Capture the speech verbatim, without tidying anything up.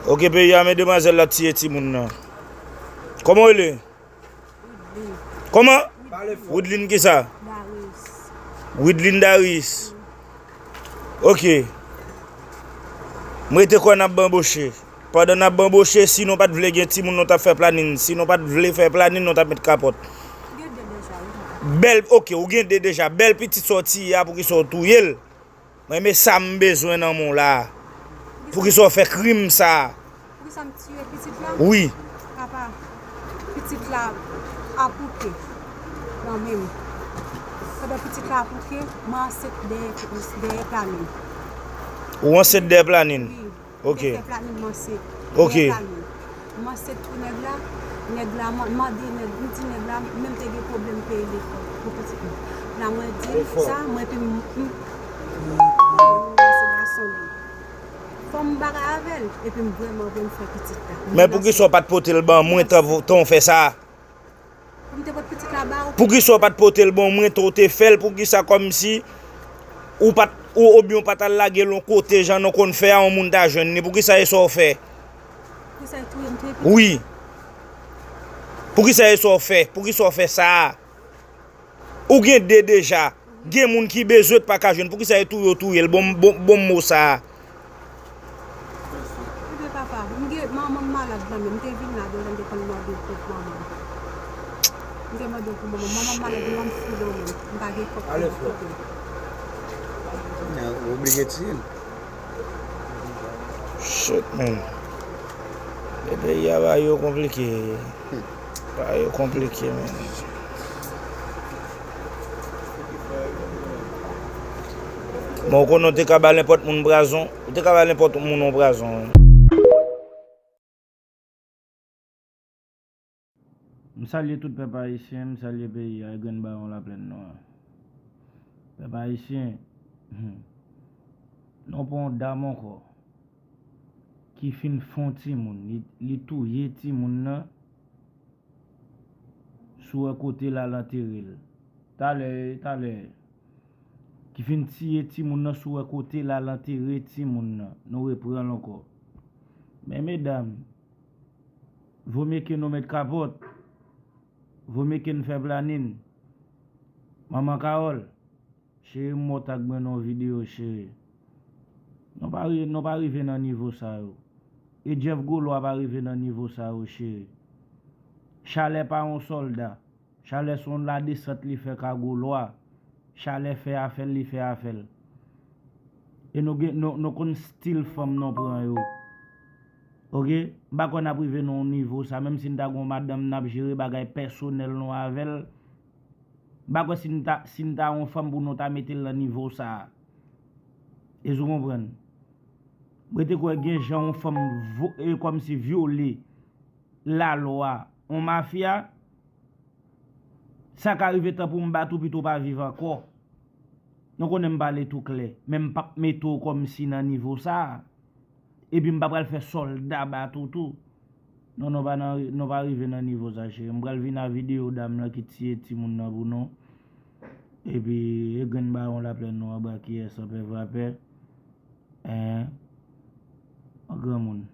Ok, peyi a, men demwazèl la tiye timoun nan. Kòman w rele? Kòman? Widlin kisa? Widlin Darius. Ok. M rete kwè n ap banboche. Pandan n ap banboche, si nou pa t vle gen timoun, nou t ap fè planin. Si nou pa t vle fè planin, nou t ap met kapòt. Bèl, ok, ou gen de deja. Bèl pitit sa w tiye a, poukisa w touye l? Mwen, men sa m bezwen nan men w la. Poukisa w fè krim sa a? Poukisa m tiye pitit la? Wi. Papa, pitit la apouke nan men m. Pandan pitit la apouke, mwen ansent dèyè, dèyè planin. Ou ansent dèyè planin? Wi. Ok. Mwen fè planin, mwen ansent. Ok. Dèyè planin. Mwen ansent pou nèg la. Nèg la, mwen mande nèg, m di nèg la, menm te gen pwoblèm peye lekòl pou pitit mwen. La mwen di l sa, mwen epi m, m, se gason li. Fò m bagay avè l, epi m vrèman vle m fè pitit la. Men poukisa w pa t pote l ban mwen tan, tan w fè sa? Pou m te pot pitit la ba ou. Poukisa w pa t pote l ban mwen tan w te fè l? Poukisa kòmsi ou pa t, ou, oubyen w pa t al lage l yon kote jan nou konn fè a, yon moun ta jwenn li? Poukisa e sa w fè? Poukisa e touye m, touye pitit? Wi. Poukisa e sa w fè? Poukisa w fè sa a? Ou gen de deja. Gen moun ki bezwen t pa ka jwenn. Poukisa e touye w touye l? Bon, bon, bon mo sa a. Ebyen papa, m gen, manman m malad nan men m, m te vin la deja, m te konn mande w pou manman m. M te mande w pou manman m. Manman m malad, manman m fou nan men m. M pa gen kòb pou mwen kote. Ou oblije tiye l. Shit, man. E peyi a bagay yo konplike. Bagay yo konplike, man. Bon, ou konnen w te ka ba nenpòt moun prazon. Ou te ka ba nenpòt moun yon prazon. M salye tout pèp ayisyen, m salye peyi a, e grenn bawon Laplèn Nwa. Pèp ayisyen, hmm, nou pran yon dam ankò ki fin fè yon timoun, li, li touye timoun nan, si w wè kote l al antere l. Talè, talè, ki fin tiye timoun nan, si w wè kote l al antere timoun nan, nou reprann l ankò. Men medam, vomye ke nou met kapòt, vomye ke n fè planin. Manman Kawòl, cheri, m wè w t ak mwen nan yon videyo, cheri. Nou pa ri-, nou pa rive nan nivo sa yo. E Jeff Golwa pa rive nan nivo sa yo, cheri. Chalè pa yon sòlda. Chalè se yon ladesant li fè ka Golwa. Chalè fè afè l, li fè afè l. E nou gen, nou, nou konn stil fanm nou pran yo. Ok? M pa kwè n ap rive nan yon nivo sa. Menm si n ta gen yon madanm n ap jere bagay pèsonèl nou avè l, m pa kwè si n ta, si n ta yon fanm pou nou ta mete l nan nivo sa a. Èske w konprann? Mwen te kwè gen jan yon fanm vo-, e kòmsi vyole lalwa, yon mafya, sa ka rive tan pou m bat ou pito w pa viv ankò. Nou konnen m pale tou klè, men m p ap mete w kòmsi nan nivo sa a. Epi m pa pral fè sòlda bat ou tou. Non, nou pa nan, nou pa rive nan nivo sa, cheri. M pral vin a videyo dam lan ki tiye timoun nan pou nou. Epi, e grenn bawon Laplèn Nwa anba kiyès an pè vrapè. En, an granmoun.